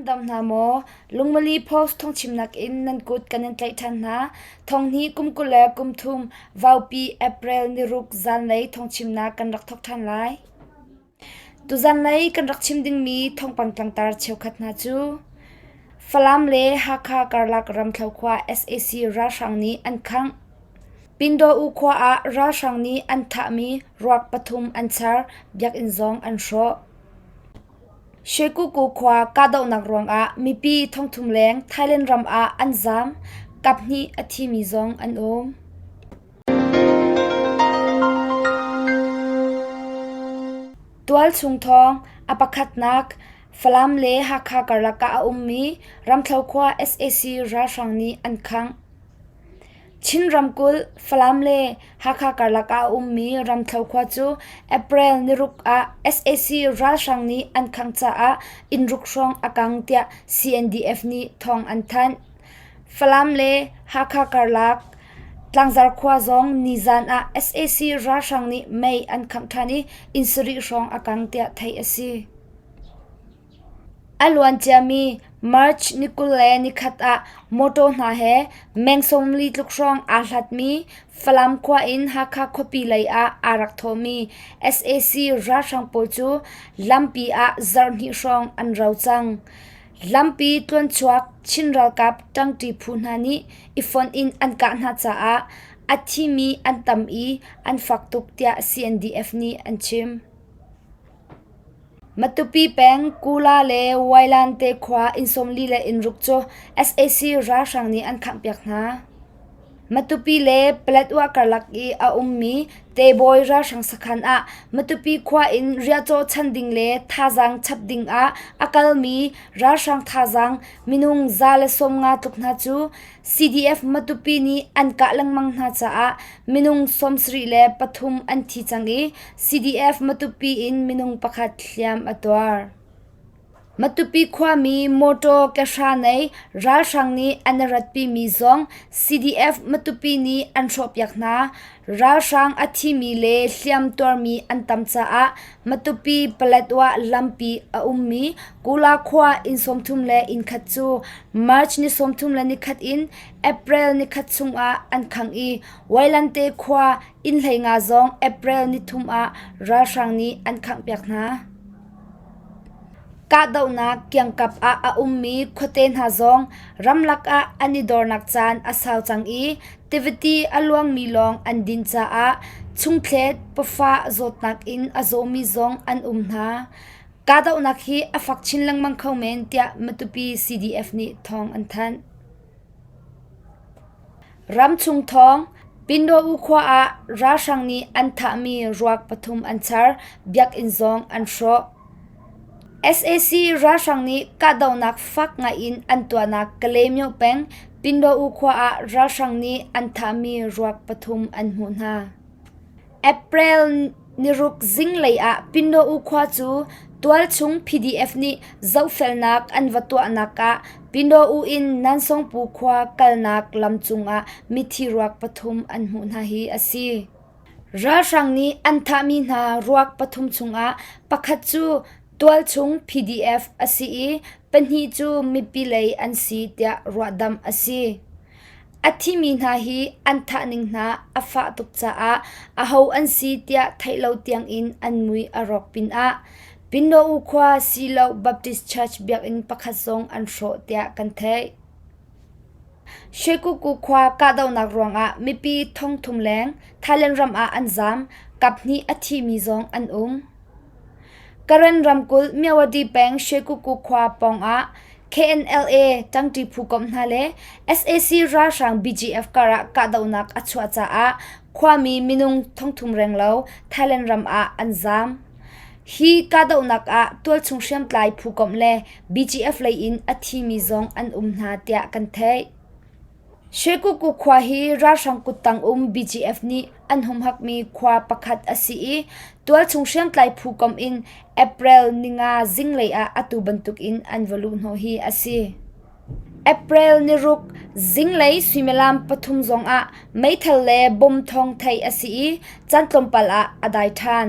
Nan dam hna maw? Lungmali Post thawngchimnak in nan kut kan in tlaih ṭhan hna. Thonghnih kum 23 Vaupi April niruk zanlei thawngchimnak kan rak thawk ṭhan lai. Tuzanlei kan rak chim dingmi thawngpang tlangtar cheukhat hna cu Falam le Hakha karlak Ramthlo khua sac ralhrang nih an khangh. Pindaw-u khua ah ralhrang nih an thahmi ruak pathum an char, biakinn zong an hrawh. Shwekuku khua kahdohnak ruangah mipi thongthum leng Thailand ram ah an zaam, kaphnih a thimi zong an um. Tualchung thawng a pakhatnak Falam le Hakha karlak ah a ummi Ramthlo khua sac ralhrang nih an khangh. Chin ramkulh Falam le Hakha karlak ah a ummi Ramthlo khua cu April niruk ah sac ralhrang nih an khangh caah innruk hrawng a kang tiah CNDF nih thawng an thanh. Falam le Hakha karlak Tlangzar khua zong nizan ah sac ralhrang nih mei an khangh ṭhan i inn sarih hrawng a kang tiah theih a si. A luan ciami March ni 21 ah mawṭaw hna he meng 40 tluk hrawng aa hlatmi Falam khua in Hakha khuapi lei ah aa rak thawhmi sac ralhrang pawl cu lampi ah zarh hnih hrawng an rau cang. Lampi tluanchuak Chin ralkap ṭangṭi phu hna nih i fonh in an kah hna caah a thimi an tam i an fak tuk tiah CNDF nih an chim. Matupi peng Kula le Wailan te khua inn 40 le inn ruk cu sac ralhrang nih an khanghpiak hna. Matupi le Paletwa karlak i a ummi Tebawi ralhrang sakhan ah Matupi khua in riahcaw chan ding le thazaang chap ding ah a kalmi ralhrang thazaang minung 150 tluk hna cu CDF Matupi nih an kah lengmang hna caah minung 73 an thi cang i CDF Matupi in minung pakhat hliam a tuar. Matupi khuami mawṭaw kehra nei ralhrang nih an i ratpimi zong CDF Matupi nih an hrawhpiak hna. Ralhrang a thimi le hliam tuarmi an tam caah Matupi Paletwa lampi a ummi Kula khua inn 30 le inn khat cu March ni 31 in April ni khat chungah an khangh i Wailante khua inn 15 zong April ni thum ah ralhrang nih an khanghpiak hna. Kahdohnak kiangkap ah a ummi khuate hna zong ramlak ah an i dornak caan a sau cang i tivati a luangmi lawng an din caah chungthlet pawfah zawtnak in a zawmi zong an um hna. Kahdohnak hi a fak chin lengmang kho men tiah Matupi CDF nih thawng an thanh. Ramchung thawng, Pindaw-u khua ah ralhrang nih an thahmi ruak pathum an char, biakinn zong an hrawh. Sac ralhrang nih kahdohnak fak ngaiin an tuahnak Kalaymyo peng Pindaw-u khua ah ralhrang nih an thahmi ruak pathum an hmuh hna. April niruk zinglei ah Pindaw-u khua cu tualchung PDF nih zohfelnak an va tuahnak ah Pindaw-u in Nansawngpu khua kalnak lam cungah mithi ruak pathum an hmuh hna hi a si. Ralhrang nih an thahmi hna ruak pathum chungah pakhat cu tualchung PDF a si i pahnih cu mipi lei an si tiah ruahdamh a si. A thimi hna hi an thahning hna a fah tuk caah aho an si tiah theih lo tiangin an mui a rawk pinah Pindaw-u khua Silo Baptist Church biakinn pakhat zong an hrawh tiah kan theih. Shwekuku khua kahdohnak ruangah mipi thongthum leng Thailand ram ah an zaam, kaphnih a thimi zong an um. Karen ramkulh Myawaddy peng Shwekuku khua pawngah KNLA ṭangṭi phu komh hna le sac ralhrang BGF karah kahdohnak a chuah caah khuami minung thongthum renglo Thailand ram ah an zaam. Hi kahdohnak ah tualchung hriamtlai phu komh le BGF lei in a thimi zong an um hna tiah kan theih. Shwekuku khua hi ralhrang kuttang um BGF nih an humhakmi khua pakhat a si i tualchung hriamtlai phu komh in April ninga zinglei ah atu bantukin an va luhhnawh hi a si. April niruk zinglei suimilam pathum zongah meithal le bom thawng theih a si i caan tlawmpal ah a dai ṭhan.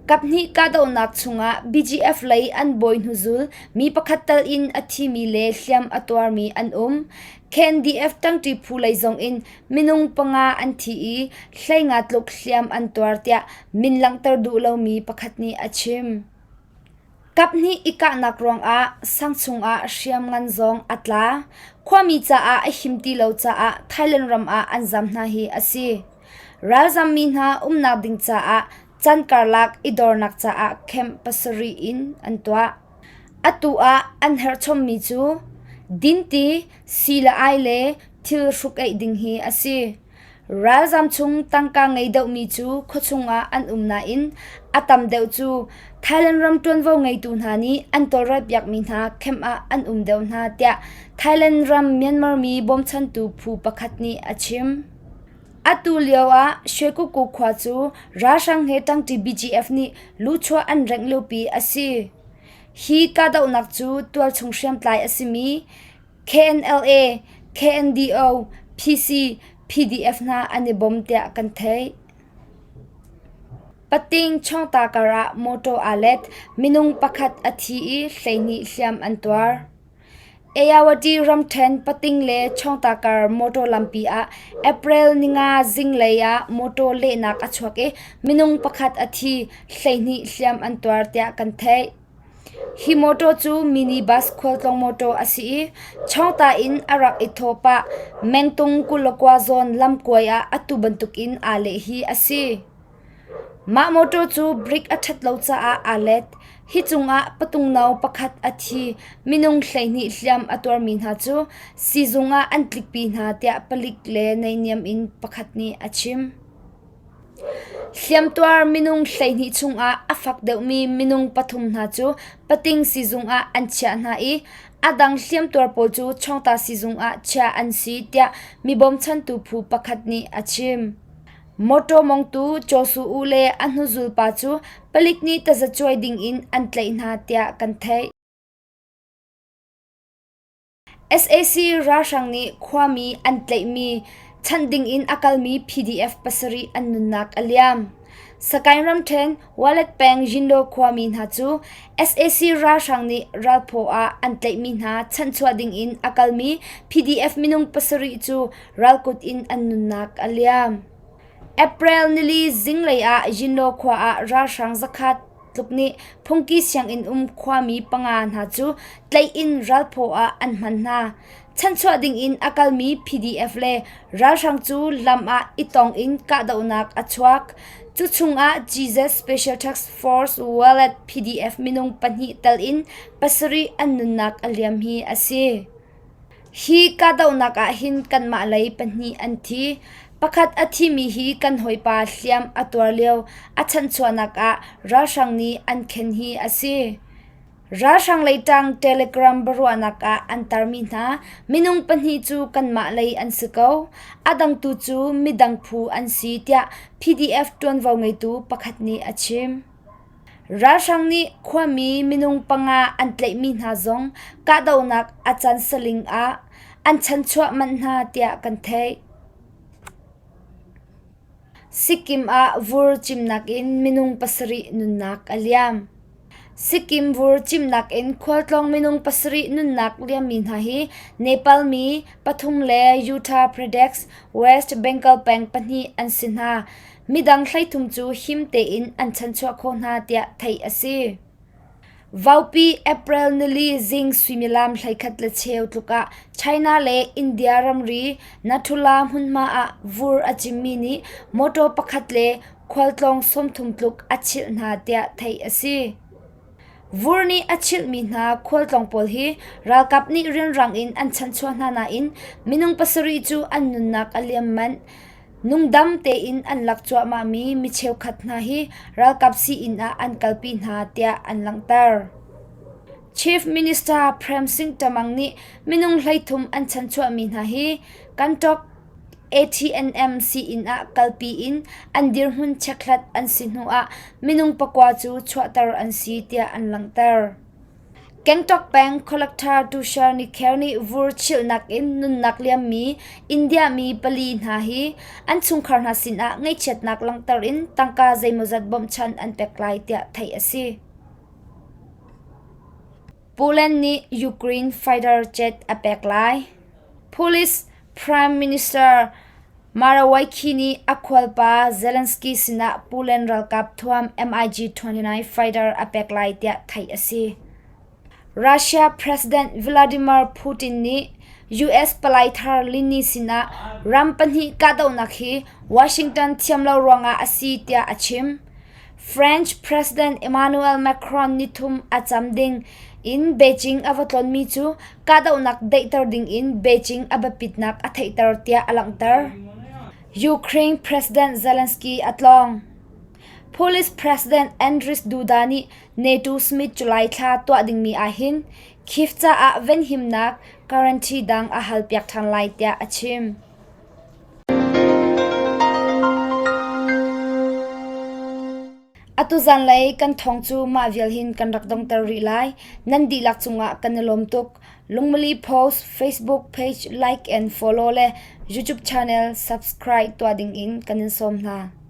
Kaphnih kahdohnak chungah BGF lei an bawi hnuzul mi pakhat tal in a thimi le hliam a tuarmi an um. KNDF ṭangṭi phu lei zongin minung panga an thi i 15 tluk hliam an tuar tiah min langhter duh lomi pakhat nih a chim. Kaphnih i kahnak ruangah sang chungah hriamngan zong a tla. Khuami caah a him ti lo caah Thailand ram ah an zam hna hi a si. Ralzammi hna umnak ding caah caan karlak i dornak caah camp pasarih in an tuah. Atu ah an herh chommi cu dinti, sii le ai le thil hruk-eih ding hi a si. Ralzam chung tangka ngei deuhmi cu khuachung ah an um nain a tam deuh cu Thailand ram ṭuanvo ngeitu hna nih an tawlrelpiakmi hna camp ah an um deuh hna tiah Thailand ram Myanmar mi bawmchantu phu pakhat nih a chim. Atu lio ah Shwekuku khua cu ralhrang he ṭangṭi BGF nih luchuah an rengh liopi a si. Hi kahdohnak cu tualchung hriamtlai a simi KNLA, KNDO, PC, PDF hna an i bawm tiah kan theih. Pating Chawngta karah mawṭaw aa let. Minung pakhat a thi i 12 hliam an tuar. Ayawady ramṭhen Pating le Chawngta kar mawṭaw lampi ah April ninga zinglei ah mawṭaw lehnak a chuak i minung pakhat a thi, 12 hliam an tuar tiah kan theih. Hi mawṭaw cu minibus khualtlawng mawṭaw a si i Chawngta in a rak i thawh pah Mengtung 29 zawn lamkuai ah atu bantukin aa leh hi a si. Mah mawṭaw cu brik a ṭhat lo caah aa let. Hi cungah patung no pakhat a thi. Minung 12 hliam a tuarmi hna cu siizung ah an tlikpi hna tiah palik le naihniam in pakhat nih a chim. Hliamtuar minung 12 chungah a fak deuhmi minung pathum hna cu pating siizung ah an chiah hna i a dang hliamtuar pawl cu Chawngta siizung ah chiah an si tiah mi bawmchantu phu pakhat nih a chim. Mawṭaw mongtu Chaw Su U le a hnuzul pa cu palik nih tazacuai dingin an tlaih hna tiah kan theih. Sac ralhrang nih khuami an tlaihmi chanh dingin a kalmi PDF pasarih an nunnak a liam. Sagaing ramṭhen Walet peng Yindaw khuami hna cu sac ralhrang nih ralphaw ah an tlaihmi hna chanhchuah dingin a kalmi PDF minung pasarih cu ralkut in an nunnak a liam. April nili zinglei ah Yindaw khua ah ralhrang zakhat tluk nih phungki sianginn um khuami panga hna cu tlaih in ralphaw ah an hman hna. Chanchuah dingin a kalmi PDF le ralhrang cu lam ah i tong in kahdohnak a chuak. Cu chungah GZ Special Task Force Wallet PDF minung pahnih tal in pasarih an nunnak a liam hi a si. Hi kahdohnak ah hin kanmah lei pahnih an thi. Pakhat a thimi hi kan hawipa hliam a tuar lio a chanchuahnak ah ralhrang nih an khen hi a si. Ralhrang lei ṭang Telegram biaruahnak ah an tarmi hna minung pahnih cu kanmah lei an si ko. A dang tu cu midang phu an si tiah PDF ṭuanvo ngeitu pakhat nih a chim. Ralhrang nih khuami minung panga an tlaihmi hna zong kahdohnak a can saling ah an chanchuah manh hna tiah kan theih. Sikkim ah vur cimnak in minung pasarih nunnak a liam. Sikkim vur cimnak in khualtlawng minung pasarih nunnak liammi hna hi Nepal mi pathum le Uttar Pradesh, West Bengal peng pahnih an si hna. Midang 13 cu him tein an chanchuah khawh hna tiah theih a si. Vaupi April nili zing suimilam 11 le cheu tluk ah China le India ramri Nathula hmunhma ah vur a cimmi nih motor pakhat le khualtlawng 30 tluk a chilh hna tiah theih a si. Vur nih a chilhmi hna khualtlawng pawl hi ralkap nih rianrang in an chanchuah hna nain minung pasarih cu an nunnak a liam manh. Nungdam tein an lak cuahmahmi mi cheukhat hna hi ralkap sii-inn ah an kalpi hna tiah an langhter. Chief Minister Prem Singh Tamang nih minung 13 an chanchuahmi hna hi Kantok ATNM sii-inn ah kalpi in an dirhmun chekhlat an si hnu ah minung pakua cu chuahter an si tiah an langhter. Gangtok peng Collector Tushar Nikhel nih vur chilhnak in nunnak liammi India mi pali hna hi an chungkhar hna sinah ngaihchiatnak langhter in tangka zeimawzat bawmhchanh an pek lai tiah theih a si. Poland nih Ukraine fighter jet a pek lai. Polish Prime Minister Morawiecki nih a khualpa Zelensky sinah Poland ralkap thuam MiG-29 fighter a pek lai tiah theih a si. Russia President Vladimir Putin nih US palai thar Lini sinah ram pahnih kahdohnak hi Washington thiam lo ruangah a si tiah a chim. French President Emmanuel Macron nithum a cam ding in Beijing a va tlonmi cu kahdohnak daihter ding in Beijing a biapitnak a theihter tiah a langhter. Ukraine President Zelensky a tlawng. Polish President Andrzej Duda nih NATO summit July thla tuah dingmi ahhin Kyiv caah venhimnak guarantee dang a halpiak ṭhan lai tiah a chim. Atu zanlei kan thawng cu mah vial hin kan rak dongter rih lai. Nan dihlak cungah kan i lawm tuk. Lungmali Post Facebook page like and follow le YouTube channel subscribe tuah dingin kan in sawm hna.